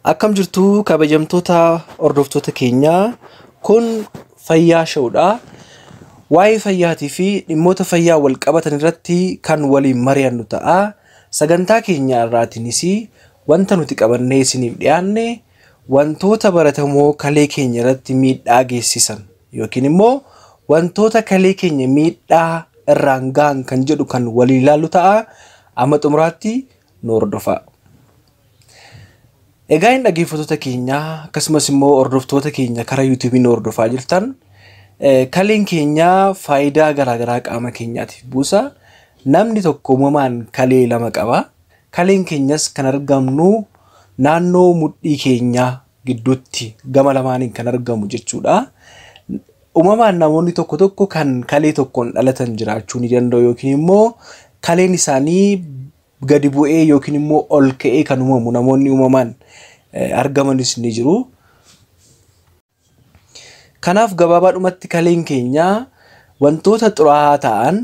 Akkam jirtu kabajamtoota hordoftoota keenyaa, kun Fayyaa Showdha. Waa'ee fayyaatii fi dhimmoota fayyaa wal qabatan irratti kan waliin mari'annu ta'a. Sagantaa keenya irraatiinis wanta nuti qabannee isiniif dhiyaanne wantoota baratamoo kalee keenya irratti miidhaa geessisan yookiin immoo wantoota kalee keenya miidhaa irraan gahan kan jedhu kan waliin ilaallu ta'a. Amma xumuraatti nu hordofaa. Egaa hin dhaggeeffattoota keenya, akkasumas immoo hordoftoota keenya karaa yuutuubii nu hordofaa jirtan, kaleen keenya faayidaa garaagaraa qaama keenyaatiif buusa. Namni tokko uumamaan kalee lama qaba. Kaleen keenyas kan argamnu naannoo mudhii keenyaa gidduutti gama lamaaniin kan argamu jechuudha. Uumamaan namoonni tokko tokko kan kalee tokkoon dhalatan jiraachuu ni danda'u, yookiin immoo kaleen isaanii gadi bu'ee yookiin immoo ol ka'ee kan uumamu namoonni uumamaan argamanis ni jiru. Kanaaf gabaabaadhumatti kaleen keenya wantoota xuraa'aa ta'an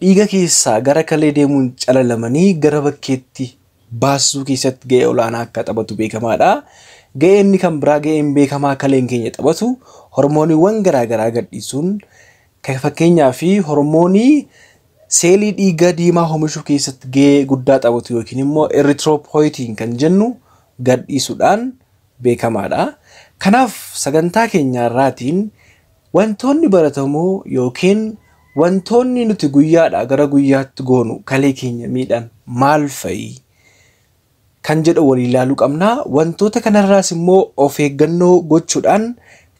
dhiiga keessaa gara kalee deemuun calalamanii gara bakkeetti baasisuu keessatti ga'ee olaanaa akka taphatu beekamaadha. Ga'ee inni kan biraa, ga'een beekamaa kaleen keenya taphatu, hormooniiwwan garaagaraa gadhiisuun, fakkeenyaa fi hormoonii seelii dhiiga diimaa oomishuu keessatti ga'ee guddaa taphatu yookiin immoo erythropoietin kan jennu gadhiisuudhaan beekamaadha. Kanaaf sagantaa keenya irraatiin wantoonni baratamoo yookiin wantoonni nuti guyyaadhaa gara guyyaatti goonu kalee keenya miidhan maal fa'i kan jedhu waliin ilaaluu qabna. Wantoota kanarraas immoo of eeggannoo gochuudhaan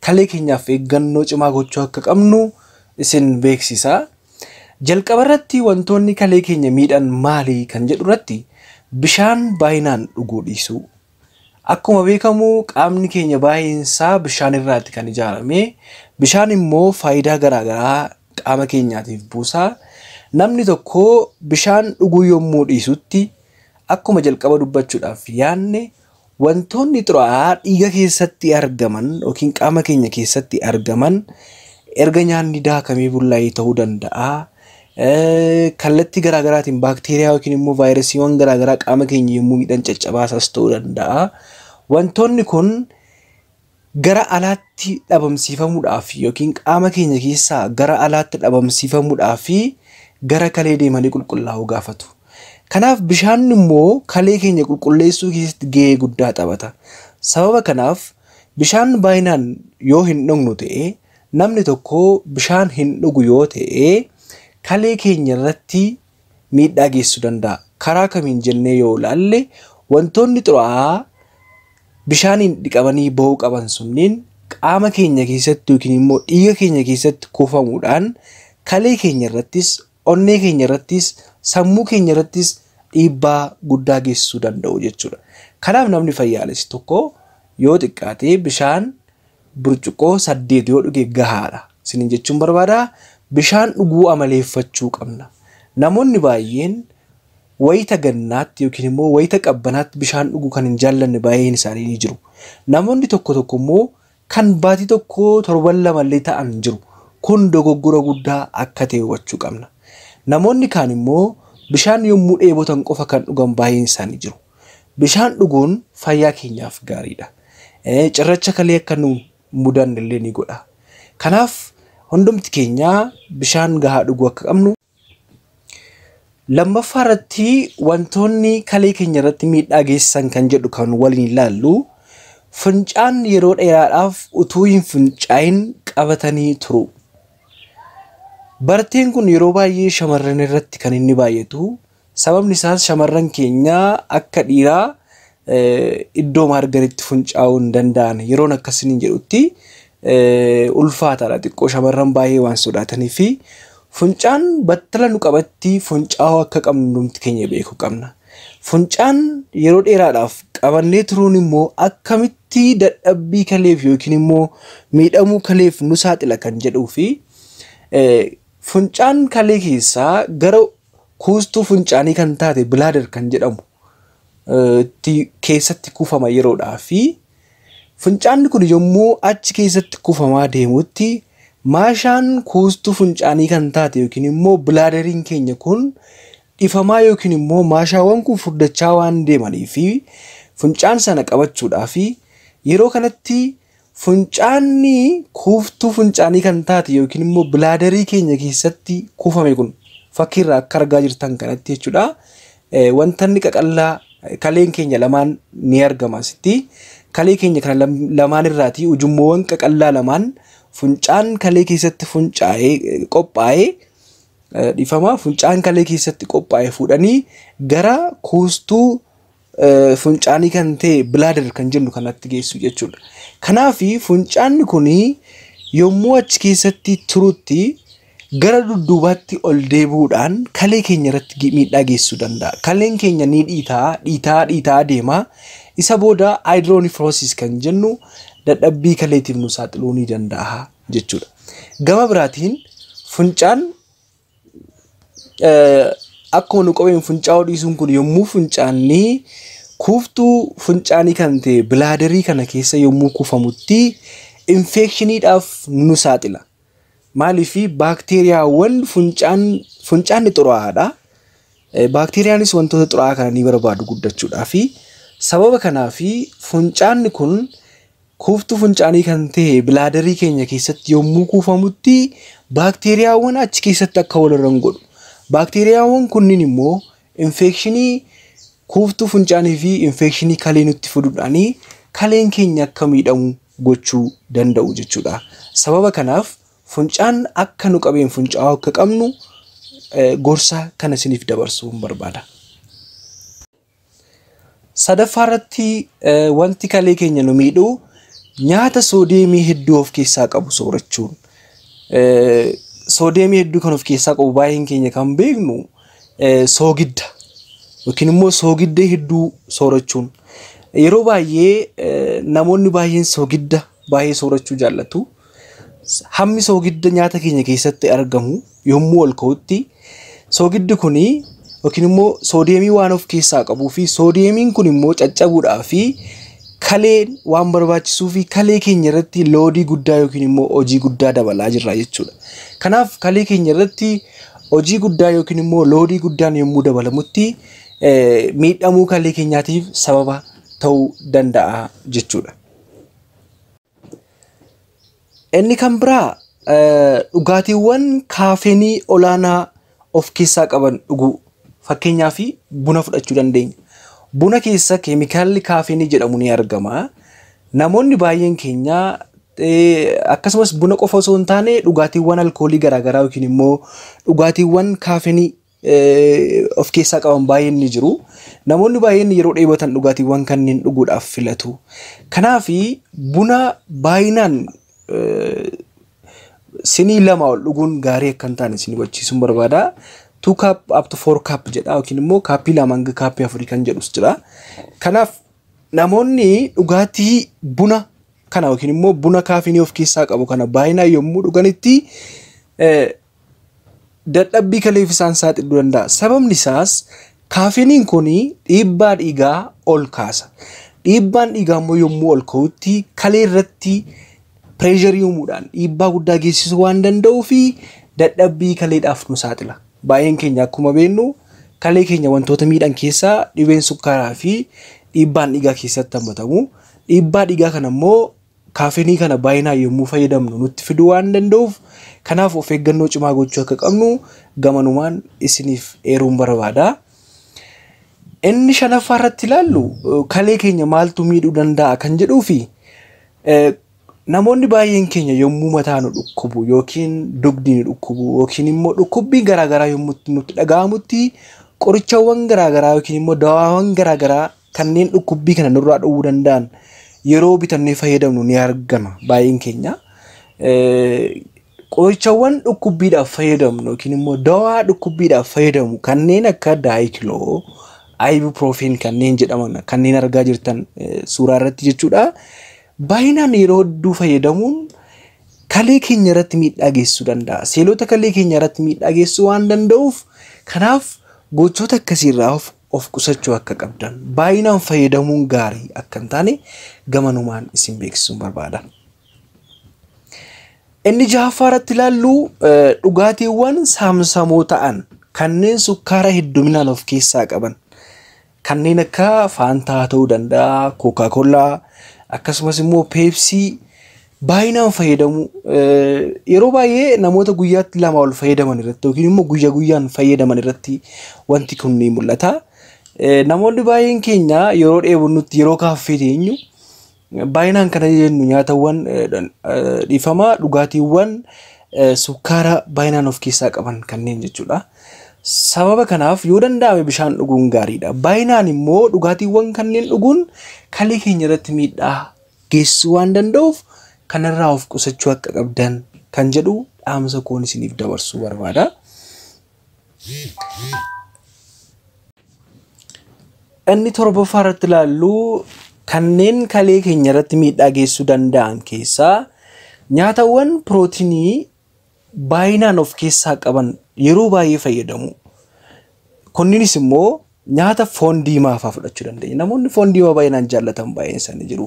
kalee keenyaaf eeggannoo cimaa gochuu akka qabnu isin beeksisa. Jalqaba irratti wantoonni kalee keenya miidhan maali kan jedhu irratti, bishaan baay'inaan dhuguu dhiisuu. Akkuma beekamu qaamni keenya baay'een isaa bishaan irraati kan ijaarame. Bishaan immoo faayidaa garaagaraa qaama keenyaatiif buusa. Namni tokko bishaan dhuguu yommuu dhiisutti, akkuma jalqaba dubbachuudhaaf yaanne, wantoonni xuraa'aa dhiiga keessatti argaman yookiin qaama keenya keessatti argaman erga nyaanni daakamee bullaa'ee ta'uu danda'a. Kallattii garaagaraatiin baakteeriyaa yookiin immoo vaayirasiiwwan garaagaraa qaama keenya yommuu miidhan caccabaasaas ta'uu danda'a. Wantoonni kun gara alaatti dhabamsiifamuudhaaf yookiin qaama keenya keessaa gara alaatti dhabamsiifamuudhaaf gara kalee deemanii qulqullaa'uu gaafatu. Kanaaf bishaan immoo kalee keenya qulqulleessuu keessatti gahee guddaa taphata. Sababa kanaaf bishaan baay'inaan yoo hin dhugnu ta'e, namni tokko bishaan hin dhugu yoo ta'e, kalee keenya irratti miidhaa geessisuu danda'a. Karaa kamiin jennee yoo ilaalle, wantoonni xuraa'aa bishaaniin dhiqamanii bahuu qaban sunniin qaama keenya keessatti yookiin immoo dhiiga keenya keessatti kuufamuudhaan kalee keenya irrattis, onnee keenya irrattis, sammuu keenya irrattis dhiibbaa guddaa geessisuu danda'u jechuudha. Kanaaf namni fayyaalessi tokko yoo xiqqaate bishaan burcuqqoo 8 yoo dhuge gahaadha. Isiniin jechuun barbaada, bishaan dhuguu amaleeffachuu qabna. Namoonni baay'een wayita gannaatti yookiin immoo wayita qabbanaatti bishaan dhuguu kan hin jaallanne baay'een isaanii ni jiru. Namoonni tokko tokko immoo kan baatii tokko torban lamallee ta'an jiru. Kun dogoggora guddaa akka ta'e hubachuu qabna. Namoonni kaan immoo bishaan yommuu dheebotan qofa kan dhugan baay'een isaanii jiru. Bishaan dhuguun fayyaa keenyaaf gaariidha. Cirracha kalee akka nu mudanne illee ni godha. Kanaaf hundumti keenya bishaan gahaa dhuguu akka qabnu. Lammaffaa irratti wantoonni kalee keenya irratti miidhaa geessisan kan jedhu kan waliin ilaallu, fincaan yeroo dheeraadhaaf utuu hin fincaa'in qabatanii turu. Barteen kun yeroo baay'ee shamarran irratti kan inni baay'atu. Sababni isaas shamarran keenya akka dhiiraa iddoo arganitti fincaa'uu hin danda'an. Yeroon akkasiniin jedhutti ulfaataadha xiqqoo, shamarran baay'ee waan sodaatanii fi fincaan battala nu qabatti fincaa'uu akka qabnu hundumti keenya beekuu qabna. Fincaan yeroo dheeraadhaaf qabannee turuun immoo akkamitti dadhabbii kaleef yookiin immoo miidhamuu kaleef nu saaxila kan jedhuu fi fincaan kalee keessaa gara kuustuu fincaanii kan taate bladder kan jedhamu keessatti kuufama yeroodhaa fi fincaanni kun yommuu achi keessatti kuufamaa deemutti, maashaan kuustuu fincaanii kan taate yookiin immoo bladderiin keenya kun dhifamaa yookiin immoo maashaawwan kun furdachaa waan deemanii fi Funcaan sana qabachuudhaa fi yeroo kanatti funcaanni kuuftuu funcaanii kan taate yookiin immoo bladderii keenya keessatti kuufame kun fakkiirraa akka argaa jirtan kanatti jechuudha. Wanta inni qaqallaa kaleen keenya lamaan ni argama asitti. Kalee keenya kana lamaan irraatii ujummoowwan qaqallaa lamaan funcaan kalee keessatti funcaa'ee qophaa'ee, dhiifama, funcaan kalee keessatti qophaa'e fuudhanii gara kuustuu funcaanii kan ta'e bladder kan jennu kanatti geessu jechuudha. Kanaaf funcaanni kun yommuu achi keessatti turutti gara dudduubaatti ol deebi'uudhaan kalee keenya irratti miidhaa geessisuu danda'a. Kaleen keenya ni dhiitaa, dhiitaa, dhiitaa deema. Isa booda hydronephrosis kan jennu dadhabbii kaleetiif nu saaxiluu ni danda'a jechuudha. Gama biraatiin funcaan akkuma nu qabeen fincaa'uu dhiisuun kun yommuu fincaanni kuuftuu fincaanii kan ta'e bladderii kana keessa yommuu kuufamutti infectioniidhaaf nu saaxila. Maaliif? Baakteeriyaawwan, fincaanni xuraa'aadha. Baakteeriyaanis wantoota xuraa'aa kana ni barbaadu guddachuudhaaf. Sababa kanaaf fincaanni kun kuuftuu fincaanii kan ta'e bladderii keenya keessatti yommuu kuufamutti baakteeriyaawwan achi keessatti akka wal godhu. Baakteeriyaawwan kunniin immoo infectionii kuuftuu fincaanii fi infectionii kalee nutti fiduudhaanii kaleen keenya akka miidhamu gochuu danda'u jechuudha. Sababa kanaaf funcaan akka nu qabeen fincaa'uu akka qabnu gorsa kana isiniif dabarsuu barbaada. Sadaffaa irratti wanti kalee keenya nu miidhu nyaata sodiumii hedduu of keessaa qabu soorachuun. Sodiumii hedduu kan of keessaa qabu baay'een keenya kan beeknu soogidda yookiin immoo soogidda hedduu soorachuun. Yeroo baay'ee namoonni baay'een soogidda baay'ee soorachuu jaallatu. Hammi soogidda nyaata keenya keessatti argamu yommuu ol ka'utti soogiddi kuni yookiin immoo sodiumii waan of keessaa qabuu fi sodiumiin kun immoo caccabuudhaa fi kaleen waan barbaachisuu fi kalee keenya irratti loadii guddaa yookiin immoo hojii guddaa dabalaa jirra jechuudha. Kanaaf kalee keenya irratti hojii guddaa yookiin immoo loadii guddaan yommuu dabalamutti miidhamuu kalee keenyaatiif sababa ta'uu danda'a jechuudha. Inni kan biraa dhugaatiiwwan caffeineii olaanaa of keessaa qaban dhuguu. Fakkeenyaaf buna fudhachuu dandeenya. Buna keessa keemikaalli caffeineii jedhamu ni argama. Namoonni baay'een keenya akkasumas buna qofa osoo hin taane dhugaatiiwwan alkoolii garaagaraa yookiin immoo dhugaatiiwwan caffeineii of keessaa qaban baay'een ni jiru. Namoonni baay'een yeroo dheebotan dhugaatiiwwan kanneen dhuguudhaaf filatu. Kanaaf buna baay'inaan sinii 2 ol dhuguun gaarii akka hin taane isin hubachiisuun barbaada. 2 cup up to 4 cup jedha yookiin immoo cupii 2 hanga cupii 4 kan jedhus jira. Kanaaf namoonni dhugaatii buna kana yookiin immoo buna caffeineii of keessaa qabu kana baay'inaan yommuu dhuganitti dadhabbii kaleef isaan saaxiluu danda'a. Sababni isaas caffeineiin kun dhiibbaa dhiigaa ol kaasa. Dhiibbaan dhiigaa immoo yommuu ol ka'utti kalee irratti pressureii uumuudhaan dhiibbaa guddaa geessisuu waan danda'uu fi dadhabbii kaleedhaaf nu saaxila. Baay'een keenya akkuma beeknu kalee keenya wantoota miidhan keessaa dhibeen sukkaaraa fi dhiibbaan dhiigaa keessatti hammatamu. Dhiibbaa dhiigaa kana immoo caffeineii kana baay'inaan yommuu fayyadamnu nutti fiduu waan danda'uuf, kanaaf of eeggannoo cimaa gochuu akka qabnu gamanumaan isiniif eeruun barbaada. Inni shanaffaa irratti ilaallu kalee keenya maaltu miidhuu danda'a kan jedhuu fi namoonni baay'een keenya yommuu mataa nu dhukkubu yookiin dugdi nu dhukkubu yookiin immoo dhukkubbiin garaagaraa yommuu nutti dhaga'amutti qorichawwan garaagaraa yookiin immoo dawaawwan garaagaraa kanneen dhukkubbii kana nurraa dhowwuu danda'an yeroo bitannee fayyadamnu ni argama baay'een keenya. Qorichawwan dhukkubbiidhaaf fayyadamnu yookiin immoo dawaa dhukkubbiidhaaf fayyadamu kanneen akka diclo, ibuprofen kanneen jedhaman kanneen argaa jirtan suuraa irratti jechuudha. Baay'inaan yeroo hedduu fayyadamuun kalee keenya irratti miidhaa geessisuu danda'a. Seelota kalee keenya irratti miidhaa geessisuu waan danda'uuf, kanaaf gochoota akkasiirraa of qusachuu akka qabdan, baay'inaan fayyadamuun gaarii akka hin taane gamanumaan isin beeksisuun barbaada. Inni jahaffaa irratti ilaallu dhugaatiiwwan saamsamoo ta'an kanneen sukkaara hedduminaan of keessaa qaban. Kanneen akka Faantaa ta'uu danda'a, Kookaa-Kollaa, akkasumas immoo Peepsii baay'inaan fayyadamu. Yeroo baay'ee namoota guyyaatti 2 ol fayyadaman irratti yookiin immoo guyya guyyaan fayyadaman irratti wanti kun ni mul'ata. Namoonni baay'een keenya yeroo dheebonnutti, yeroo kaaffee teenyu baay'inaan kana jennu nyaatawwan dhiifamaa dhugaatiiwwan sukkaara baay'inaan of keessaa qaban kanneen jechuudha. Sababa kanaaf yoo danda'ame bishaan dhuguun gaariidha. Baay'inaan immoo dhugaatiiwwan kanneen dhuguun kalee keenya irratti miidhaa geessisuu waan danda'uuf kanarraa of qusachuu akka qabdan kan jedhu dhaamsa koon isiniif dabarsuu barbaada. Inni torbaffaa irratti ilaallu kanneen kalee keenya irratti miidhaa geessisuu danda'an keessaa nyaatawwan pirootinii baay'inaan of keessaa qaban yeroo baay'ee fayyadamu. Kunniinis immoo nyaata foon diimaa fa'aa fudhachuu dandeenya. Namoonni foon diimaa baay'inaan jaallatan baay'een isaanii jiru.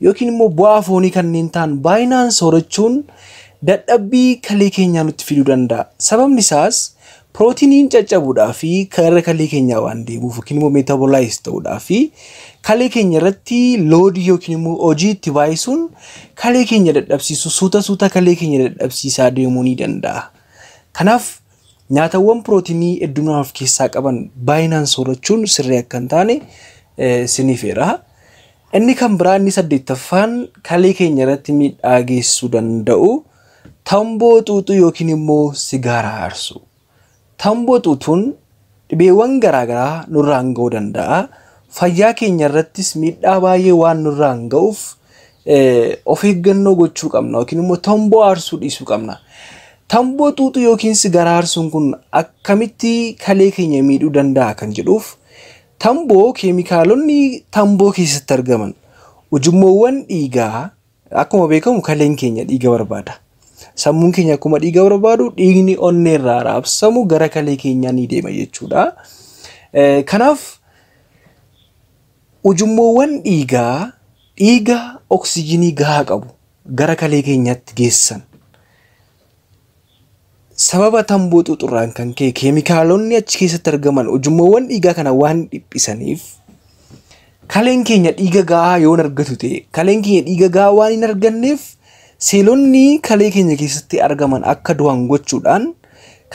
Yookiin immoo bu'aa foonii kanneen ta'an baay'inaan soorachuun dadhabbii kalee keenyaa nutti fiduu danda'a. Sababni isaas pirootiiniin caccabuudhaa fi gara kalee keenyaa waan deemuuf yookiin immoo meetabolaayiz ta'uudhaa fi kalee keenya irratti loodii yookiin immoo hojii itti baay'isuun kalee keenya dadhabsiisu, suuta suuta kalee keenya dadhabsiisaa deemuu ni danda'a. Kanaaf nyaatawwan pirootinii hedduminaan of keessaa qaban baay'inaan soorachuun sirrii akka hin taane isiniifeera. Inni kan biraa inni saddeettaffaan kalee keenya irratti miidhaa geessisuu danda'u tamboo xuuxuu yookiin immoo sigaaraa aarsuu. Tamboo xuuxuun dhibeewwan garaagaraa nurraan ga'uu danda'a. Fayyaa keenya irrattis miidhaa baay'ee waan nurraan ga'uuf of eeggannoo gochuu qabna yookiin immoo tamboo aarsuu dhiisuu qabna. Tamboo xuuxuu yookiin sigaaraa aarsuun kun akkamitti kalee keenya miidhuu danda'a kan jedhuuf tamboo keemikaalonni tamboo keessatti argaman ujummoowwan dhiigaa akkuma beekamu kaleen keenya dhiiga barbaada. Sammuun keenya akkuma dhiiga barbaadu dhiigni onnee irraa raabsamu gara kalee keenyaa ni deema jechuudha. Kanaaf ujummoowwan dhiigaa dhiiga oksijiinii gahaa qabu gara kalee keenyaatti geessan. Sababa tamboo xuuxurraan kan ka'e keemikaalonni achi keessatti argaman ujummoowwan dhiigaa kana waan dhiphisaniif kaleen keenya dhiiga gahaa yoo hin argatu ta'e, kaleen keenya dhiiga gahaa waan hin arganneef seelonni kalee keenya keessatti argaman akka du'an gochuudhaan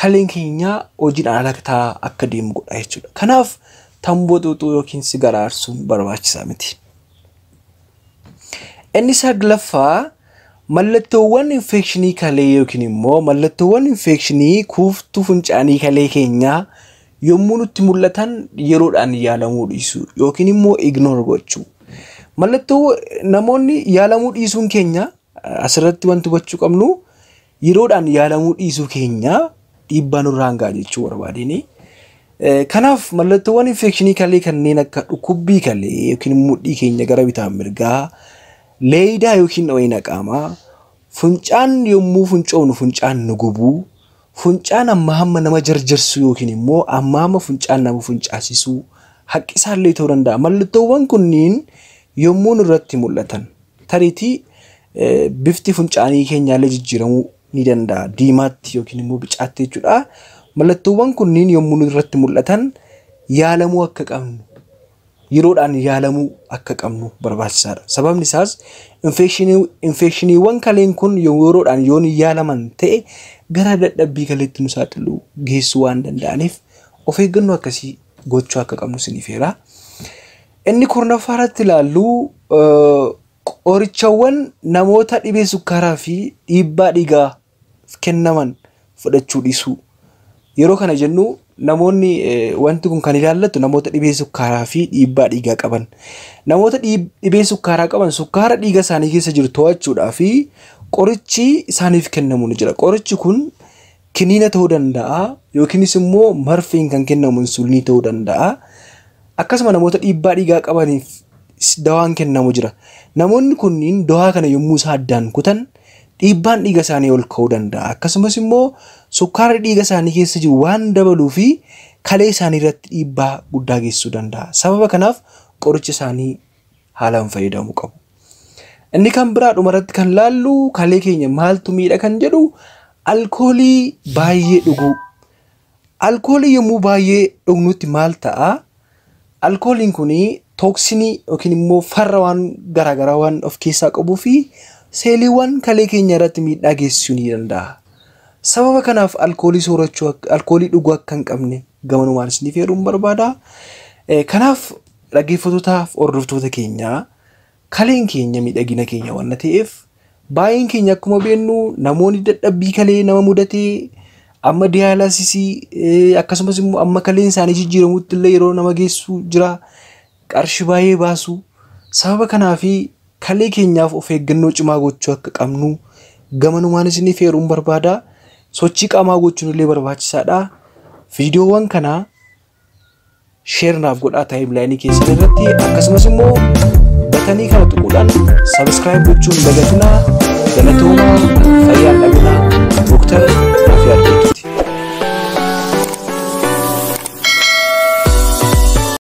kaleen keenya hojiidhaan ala ta'aa akka deemu godha jechuudha. Kanaaf tamboo xuuxuu yookiin sigaaraa aarsuun barbaachisaa miti. Inni saglaffaa mallattoowwan infekshinii kalee yookiin immoo mallattoowwan infekshinii kuuftuu fincaanii kalee keenyaa yommuu nutti mul'atan yeroodhaan yaalamuu dhiisuu yookiin immoo ignore gochuu. Mallattoo namoonni yaalamuu dhiisuun keenya asirratti wanti hubachuu qabnu yeroodhaan yaalamuu dhiisuu keenya dhiibbaa nurraan ga'a jechuu barbaadini. Kanaaf mallattoowwan infekshinii kalee kanneen akka dhukkubbii kalee yookiin mudhii keenya gara bitaa mirgaa, leeydaa yookiin dho'ina qaamaa, funcaan yommuu fincoofnu funcaan nu gubuu, funcaan amma hamma nama jarjarsu yookiin immoo amma hamma funcaan nama fincaasisuu, haqqisaallee ta'uu danda'a. Mallattoowwan kunniin yommuu nurratti mul'atan tariitii bifti fincaanii keenyaallee jijjiiramuu ni danda'a. Diimaatti yookiin immoo bicaatti jechuudha. Mallattoowwan kunniin yommuu nurratti mul'atan yaalamuu akka qabnu, yeroodhaan yaalamuu akka qabnu barbaachisaadha. Sababni isaas infeekshiniiwwan kaleen kun yeroodhaan yoo hin yaalaman ta'e gara dadhabbii kaleetti nu saaxiluu geessuu waan danda'aniif of eeggannoo akkasii gochuu akka qabnu isiniifeera. Inni kurnaffaa irratti ilaallu qorichawwan namoota dhibee sukkaaraa fi dhiibbaa dhiigaa kennaman fudhachuu dhiisuu. Yeroo kana jennu namoonni wanti kun kan ilaallatu namoota dhibee sukkaaraa fi dhiibbaa dhiigaa qaban. Namoota dhibee sukkaaraa qaban sukkaara dhiiga isaanii keessa jiru to'achuudhaa fi qorichi isaaniif kennamu ni jira. Qorichi kun kiniina ta'uu danda'a yookiinis immoo marfeen kan kennamu insuliinii ta'uu danda'a. Akkasuma namoota dhiibbaa dhiigaa qabaniif dawaan kennamu jira. Namoonni kunniin dawaa kana yommuu isaan addaan kutan dhiibbaan dhiiga isaanii ol ka'uu danda'a. Akkasumas immoo sukkaarri dhiiga isaanii keessa jiru waan dabaluu fi kalee isaanii irratti dhiibbaa guddaa geessisuu danda'a. Sababa kanaaf qoricha isaanii haalaan fayyadamuu qabu. Inni kan biraa dhumarratti kan laallu kalee keenya maaltu miidha kan jedhu alkoolii baay'ee dhuguu. Alkoolii yommuu baay'ee dhugnutti maal ta'a? Alkooliin kun tooksinii yookiin immoo farra waan garaagaraa waan of keessaa qabuu fi seeliiwwan kalee keenya irratti miidhaa geessisuu ni danda'a. Sababa kanaaf alkoolii soorachuu, alkoolii dhuguu akka hin qabne gamanumaan isiniif eeruun barbaada. Kanaaf dhaggeeffattootaaf hordoftoota keenyaa, kaleen keenya miidhagina keenya waan ta'eef, baay'een keenya akkuma beeknu namoonni dadhabbii kalee nama mudatee amma diyaalaasisii, akkasumas immoo amma kaleen isaanii jijjiiramutti illee yeroo nama geessu jira, qarshii baay'ee baasu. Sababa kanaaf kalee keenyaaf of eeggannoo cimaa gochuu akka qabnu gamanumaan isiniif eeruun barbaada. Sochii qaamaa gochuun illee barbaachisaadha. Viidiyoowwan kana share naaf godhaa timelineii keessan irratti, akkasumas immoo buttonii kana tuquudhaan subscribe gochuun dagatinaa.